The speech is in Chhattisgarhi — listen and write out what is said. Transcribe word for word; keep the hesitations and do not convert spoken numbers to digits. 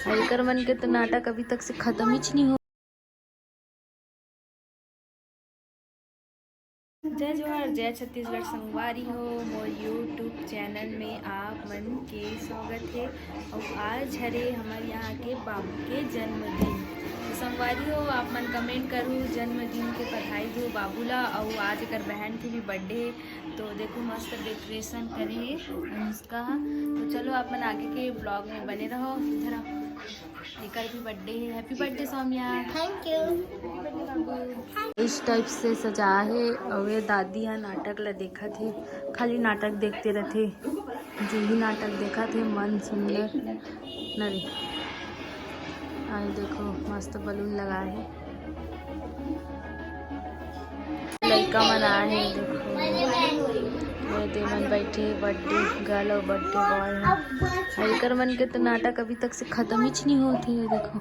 एकर मन के तो नाटक अभी तक से खत्म ही नहीं हो। जय जोहार, जय छत्तीसगढ़ संगवारी हो, मोर YouTube चैनल में आप मन के स्वागत है। और आज हरे हमर यहाँ के बाबू के जन्मदिन। तो संगवारी हो, आप मन कमेंट करू जन्मदिन के बधाई दो बाबू ला। और आज एकर बहन के भी बर्थडे है, तो देखो मस्त डेकोरेशन करे है अनुष्का। तो चलो आप मन आगे के ब्लॉग में बने रहो। इधर आओ, एकर भी बर्थडे है। Happy birthday Saumya. Thank you. इस टाइप से सजा है। और ये दादी हा नाटक ला देखत है, खाली नाटक देखते रहते, जो भी नाटक देखत है मन सुंदर नरे। आई देखो मस्त बलून लगा है, लइका मन आए हैं देखो, ये दे मन बैठे, बर्थडे गर्ल और बर्थडे बॉय है। एकर मन के तो नाटक अभी तक से खत्म ही नहीं होती है। देखो